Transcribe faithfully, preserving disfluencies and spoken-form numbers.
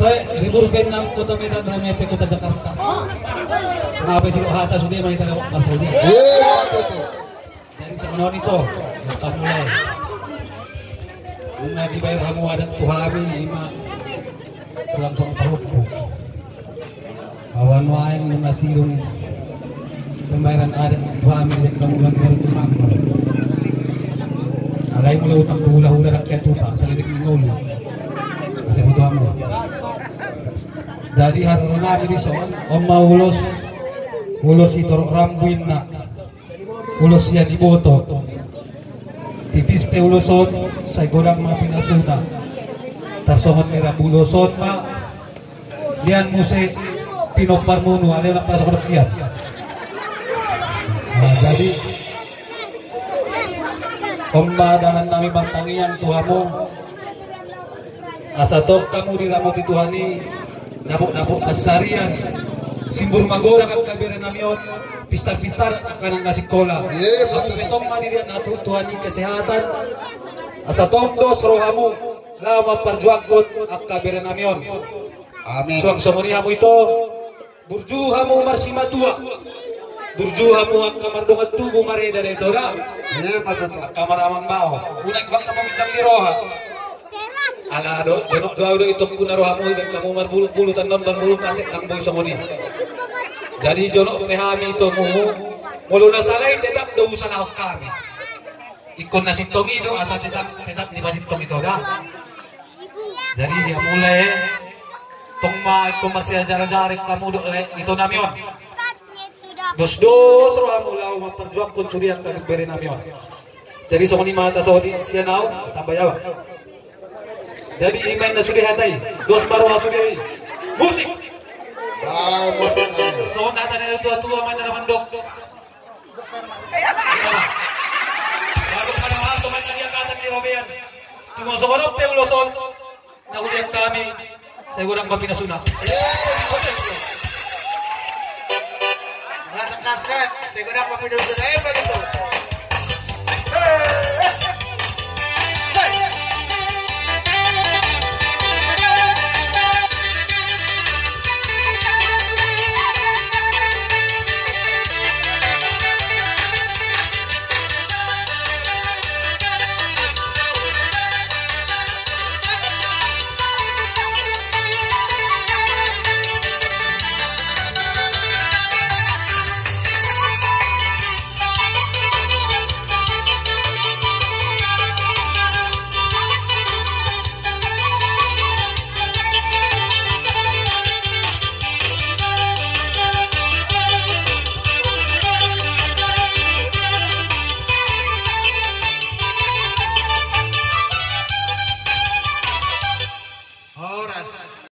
Toe, libur pe nang Kota Medan, rame pe Kota Jakarta. Ngapa sih hata sudah main tadi Mas Rudi? Eh, apa tuh? Jadi sebenarnya itu, kita mulai. Nunga dibayar hamu adat tu hami, ima tulang song pahuppu. Awan wain nunga sidung pembayaran adat tu hami, dan kamu kan baru tu hami. Alai mula utang tu hula-hula rakyat tupa, salidik mingolu. Masa butuh hamu. Jadi haroro nami di son, on ma ulos, ulos sitorop rambu inna. Ulos sian iboto. Tipis pe ulos on, sai godang ma pinasuna. Tarsongon ni rambu ulos on ma, nian muse pinomparmuna, ale na pasok dokian. Nah, jadi, on ma dalan nami martangiang tu hamu. Asa tong hamu diramoti Tuhan i, dapot-dapot pansarian. Simbur magodang angka bere nami on, pistar-pistar angka nang na sikola. Iya, betul. Hamu pe tong ma dibere Tuhan i kesehatan. Asa tong dos rohamu, laho mamparjuangkon angka bere nami on. Amin. Suang songon i hamu ito. Burju hamu marsimatua. Burju hamu angka mardongan tubu mareda da ito da. Iya, betul. Angka maramang bao. Unang bangka pamijang ni roha. Ala do, jonok do au do itongku na rohamu, ibaen hamu marbuluk-buluk tannon, marbuluk kasek nang boi songon i. Jadi jonok pe hami ito muhu. Molo na sala i tetap do husalahon hami. Ingkon na sintong i do, asa tetap, tetap dipasintong ito da. Jadi, ia mulai, tong ma ingkon marsiajar-ajar hamu dohot ito nami on. Dos-dos rohamu laho mamparjuangkon sude angka bere nami on. Jadi songon i ma hata saotik sian au, tamba ya. Jadi ima inna sude hata i, dos ma roha sude i. Musik. Songon hata ni na tua-tua ma inna na mandok. Tung songon on pe ulos on, na hulean hami, sai godang ma pinasuna. Masa kaskan, sai godang ma pinasuna, eh, begitu.